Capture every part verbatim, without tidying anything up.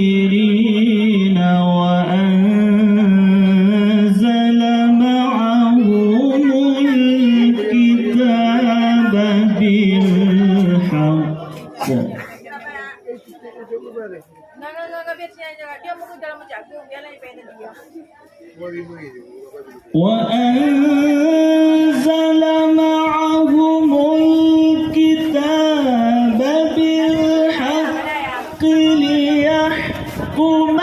ومنذرين وأنزل معهم الكتاب بالحق. وأنزل معهم الكتاب بالحق ليحكم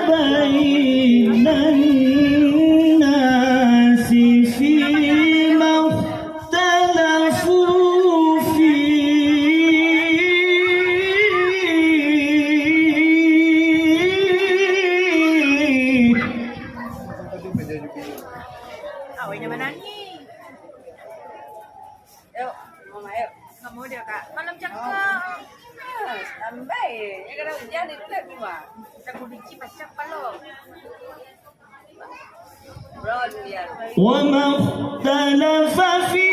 بين الناس فيما اختلفوا فيه. Awai nyan menangis. Yuk, mama yuk. Kamu dia, Kak. Malam cakap. Standby. Ya, kalau hujan itu dah keluar. Kita kudici pacak palong. Bro, dia. وما اختلف فيه